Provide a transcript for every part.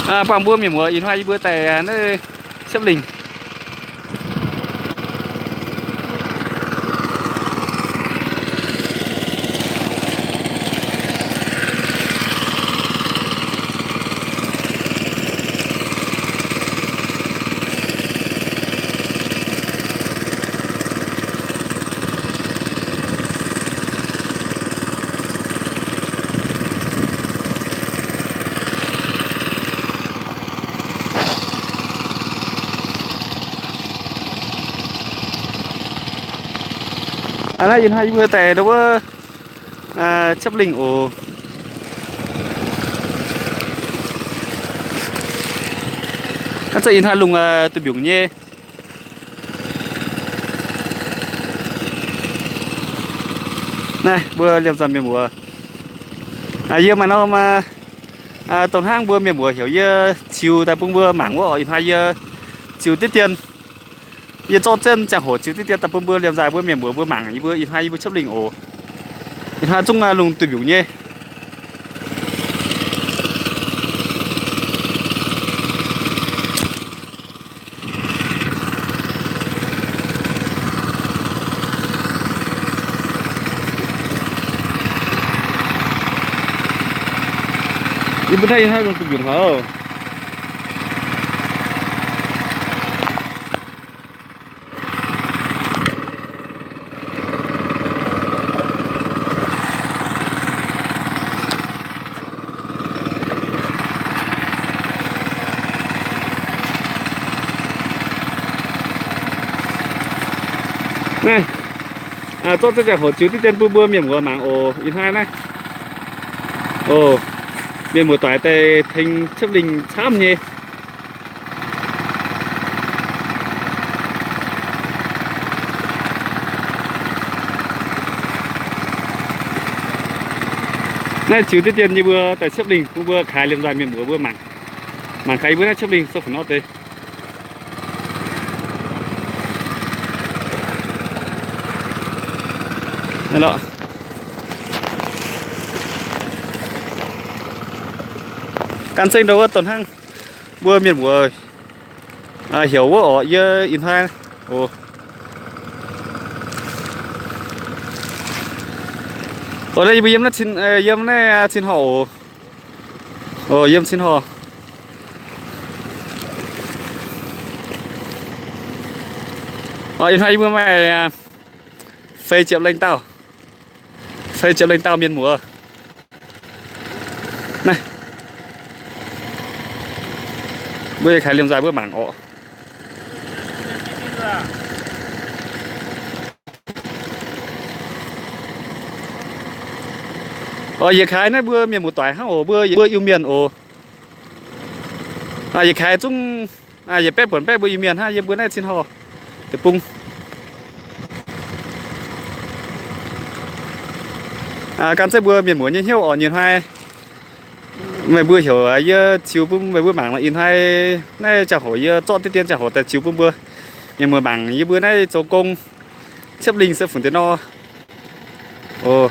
Buangh mbuo mienh muoz, ih hnoi yie mbuo daaih naaiv Siepv Lingh. Aa, naaiv ih hnoi yie mbuo daaih ndau wuov Siepv Lingh oc. Naaiv se ih hnoi lungh duih mbiungc nyei. Naaiv mbuo liemh zanc mienh muoz, yie maaih norm dongh hnangv mbuo mienh muoz heuc yie ziux daaih bun mbuo mangc wuov oc. Ih hnoi yie ziux diqv dien, yie zorqv zienh ziangh hoc ziux diqv dien daaih bun mbuo liemh nzaaih mbuo mienh muoz mbuo mangc. Yie mbuo ih hnoi yie mbuo Siepv Lingh oc. Ih hnoi zungv lungh duih mbiungc nyei. Yie mbuo naaiv ih hnoi lungh duih mbiungc haic. Naaiv, zorqv zienh ziangh hoc ziux diqv dien bun mbuo mienh muoz mangc oc. Ih hnoi naaiv, oc, mienh muoz doic daaih tengx Siepv Lingh camv nyei. Naaiv ziux diqv dien yie mbuo daaih Siepv Lingh bun mbuo kaaix liemh nzaaih mienh muoz mbuo mangc, mangc kaaix yie mbuo naaiv Siepv Lingh se fungc nor deix. Naaiv lorqc, gan zengv ndau wuov dongh hnangv mbuo mienh muoz heuc wuov oc. Yie ih hnoi, oc, oc, naaiv yie mbuo yiem naaiv cin, yiem naaiv cin horh oc. Oc, yiem cin horh. Oc, ih hnoi yie mbuo maaih feix ziepc lengh dauh, feix ziepc lengh dauh mienh muoz. Naaiv, mbuo yietc kaaix liemh nzaaih mbuo mangc oc. Oc, yietc kaaix naaiv mbuo mienh muoz doic hnangv oc, mbuo, mbuo Iu-Mienh oc. Yietc kaaix zungv yietc baeqv buonc baeqv mbuo Iu-Mienh hnangv yiem mbuo naaiv cin horh deic-bung. Gan zengv mbuo mienh muoz nyei hnyouv oc. Nyei hnoi meih mbuo heuc yie ziux bun meih mbuo mangc nor, ih hnoi naaiv ziangh hoc yie zorqv diqv dien ziangh hoc daaih ziux bun mbuo mienh muoz mangc yie mbuo naaiv zoux gong Siepv Lingh se fungc deix nor. Oc,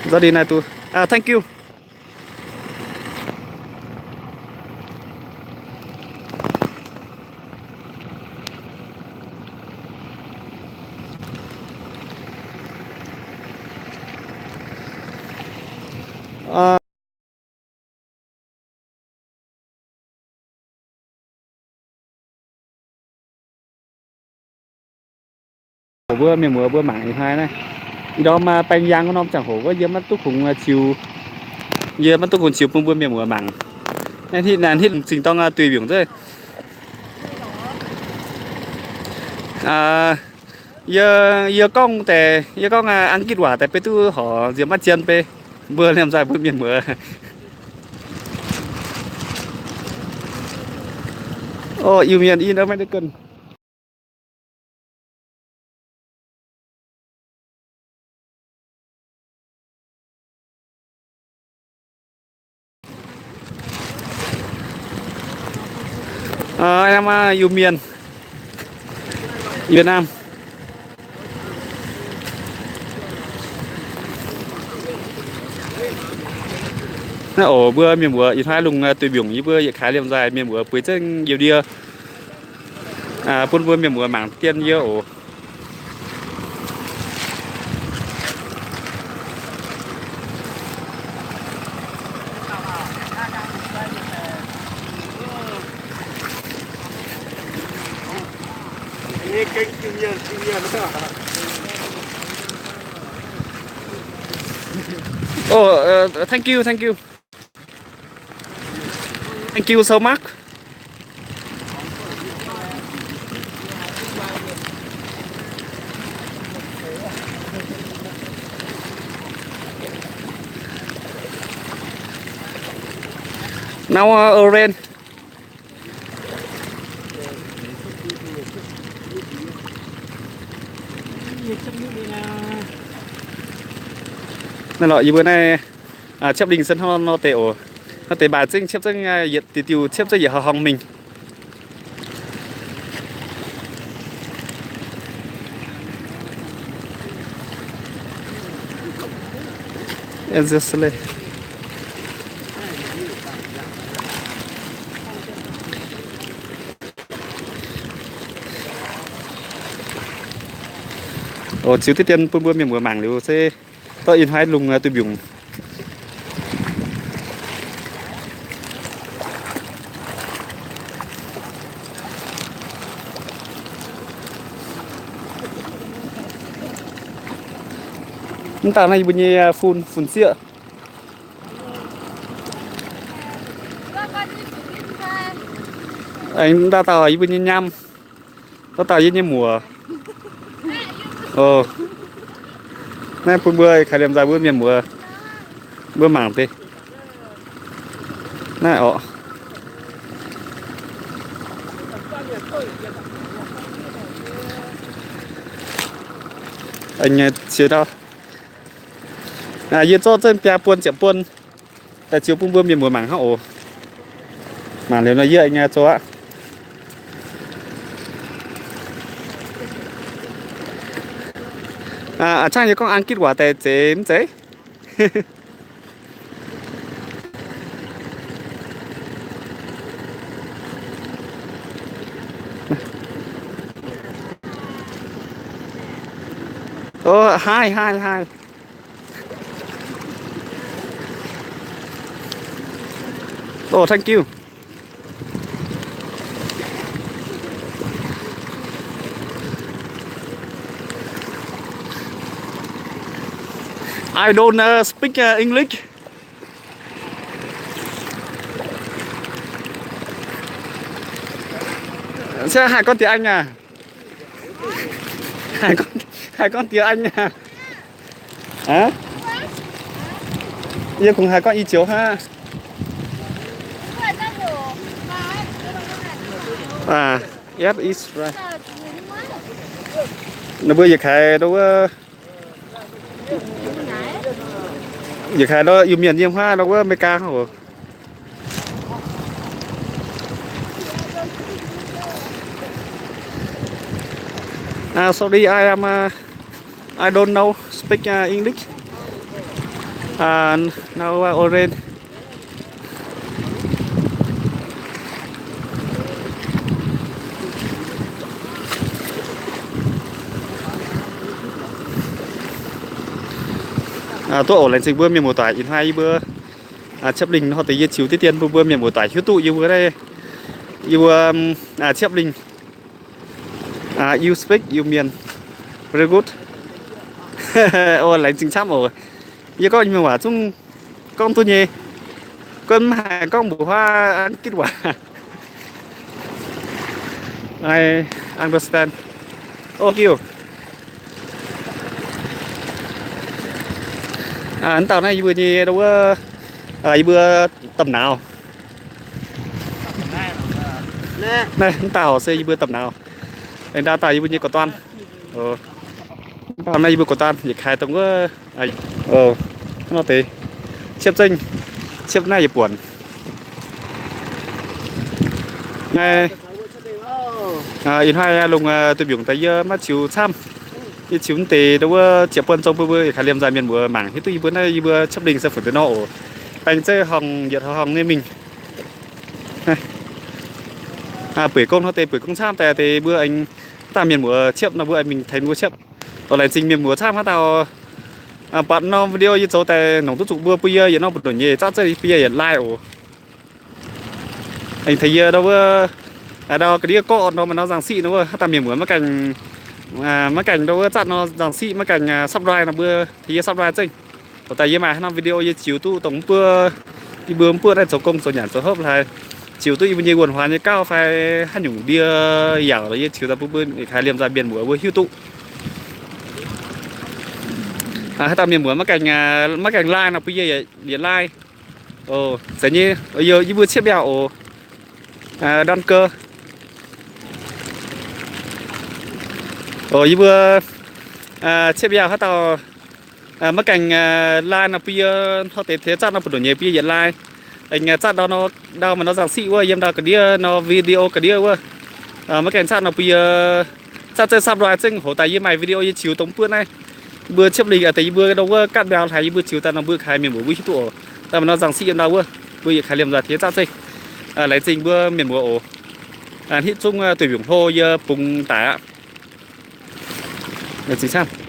nzauh dingh naaiv duqv. Thank you. Mbuo mienh muoz mbuo mangc ih hnoi naaiv, ih ndorm baeng yaang wuov norm ziangh hoc wuov, yie maiv duqv kungx ziux, yie maiv duqv kungx ziux bun mbuo mienh muoz mangc. Naaiv hitv naaiv hitv zingh dorng duih mbiungc nzeiv. Yie, yie gorngv deix, yie gorngv Ang-gitv waac daaih beiv duqv horc nziex maiv zien beiv. Mbuo liemh nzaaih mbuo mienh muoz. Orqv, Iu-Mienh i American. Nam Iu-Mienh, Việt Nam. Naaiv oc, mbuo mienh muoz ih hnoi lungh duih mbiungc, yie mbuo yietc kaaix liemh nzaaih mienh muoz bueix zengv youz ndie, bun mbuo mienh muoz mangc dien yie oc. Oh, uh, thank you, thank you. Thank you so much. Now, uh, rain. Naaiv lorqc, yie mbuo naaiv, ah, ciepv lingh se hnangv nor deix oc. Hnangv deix mbaaic zengv ciepv zengv, ah, yietc diuh diuh ciepv zengv yietc horngh horngh mingh. Exactly. Oc, ziux diqv dien bun mbuo mienh muoz mangc liuz se dorh ih hnoi lungh duih mbiungc. Mv dauh naaiv yie mbuo nyei fun, fun-sieqv. Aengx mv dauh dauh yie mbuo nyei nyam. Dauh dauh yie nyei muoc. Oc. Naaiv bun mbuo kaaix liemh nzaaih mbuo mienh muoz mbuo mangc deix. Naaiv oc. Aengx ziex dauh. Yie zorqv zengv biaa buon ziepc buon daaih ziux bun mbuo mienh muoz mangc hnangv oc. Mangc liuz nor yie aengx zoux aqv. A'cangv yie gorngv Ang-gitv waac daaih zeiz mv zeiz? Oh, hi, hi, hi. Oh, thank you. I don't, uh, speak, uh, English. Sẽ hại con tiếng Anh à? Hại con, hại con tiếng Anh à? Hả? Yie kungx haiz gorngv i joux hnangv. Ah, yes, it's right. Ninh mbuo yietc kaaix nor wuov, yietc kaaix nor Iu-Mienh nyei hnangv nor wuov Meigaa oc. Ah, sorry, I am, uh, I don't know speak, uh, English. Uh, no, uh, already. Duqv oc, laengz zingh mbuo mienh muoz-doic ih hnoi yie mbuo ciepv lingh nor deix yie ziux diqv dien bun mbuo mienh muoz-doic hiuv duqv yie mbuo naaiv, yie mbuo ciepv lingh. You speak Iu-Mien very good. Oc, laengz zingh camv oc. Yie gorngv Iu-Mien waac zungv gorngv duqv nyei. Gorngv mv haiz gorngv mbuoqc huaav Ang-gitv waac. I understand. Thank you. Aa, dauh naaiv yie mbuo nyei wuov, yie mbuo domh nauz. Naaiv dauh se yie mbuo domh nauz. Aengx dauh dauh yie mbuo nyei gorx-dorn. Dauh naaiv yie mbuo gorx-dorn yietc kaaix dongh wuov, nor deix ciepv zengv, ciepv naaiv yietc buonc. Naaiv ih hnoi lungh duih mbiungc daaih yie maiv ziux camv. Yie ziux deix wuov ziepc buonc zong bun mbuo yietc kaaix liemh nzaaih mienh muoz mangc hiuv duqv yie mbuo naaiv yie mbuo ciepv lingh se funx deix nor oc. Aengx zeiv horngh yietc horngh nyei mingh. Buic gong hnangv deix, buic gong camv daaih deix mbuo aengx dangh mienh muoz ciepv nor mbuo aengx mingh tengx mbuo ciepv. Laengz zingh mienh muoz camv haaix dauh buatc norm video yie zoux daaih nongc duqv zuqc mbuo bun yie yietc norm buoz-ndoqv nyei zaqv zeiv bun yie yietc like oc. Aengx tengx yie ndau wuov, ndau ga'ndiev gorqv nor maaih norm nzangc siqv nor wuov, haaix dauh mienh muoz maiv gaengh, maiv gaengh ndau wuov zatv norm nzangc siqv, maiv gaengh subscribe nor mbuo tengx yie subscribe zengv. Oc, daaih yie maaih haaix norm video yie ziux duqv dongh mbuo, yie mbuo mv buoqv naaiv zoux gong zoux nyanc zoux hopv haic, ziux duqv yie mbuo nyei wuonh huaax nyei gauv fai haaix nyungc ndie yaauc yie ziux daaih bun mbuo yietc kaaix liemh nzaaih mienh muoz mbuo hiuv duqv. Haaix dauh mienh muoz maiv gaengh like nor bun yie yietc like. Oc, zeiz nyei, yie mbuo ciepv mbiauh oc. Ndon gou. Oc, yie mbuo ciepv mbiauh haaix dauh maiv gaengh like nor bun yie hnoi deix tengx zatv norm buoz-ndoqv nyei bun yie yietc like. Aengx zatv ndau, ndau maaih norm nzangc siqv wuov, yiem ndau ga'ndiev norm video ga'ndiev wuov, maiv gaengh zatv nor bun yie zatv zeiv subscribe zengv, hoc daaih yie maaih video yie ziux dongh mv buoqv naaiv. Mbuo ciepv lingh deix yie mbuo ndau wuov gaatv mbiauh haic, yie mbuo ziux daaih nor mbuo kaaix mienh muoz mbuo hiuv duqv oc. Daaih maaih norm nzangc siqv yiem ndau wuov, mbuo yietc kaaix liemh nzaaih tengx zatv zengv. Laengz zingh mbuo mienh muoz oc. Hitv zungv duih mbiungc hlo yie bungx daic aqv. Laengz zingh camv.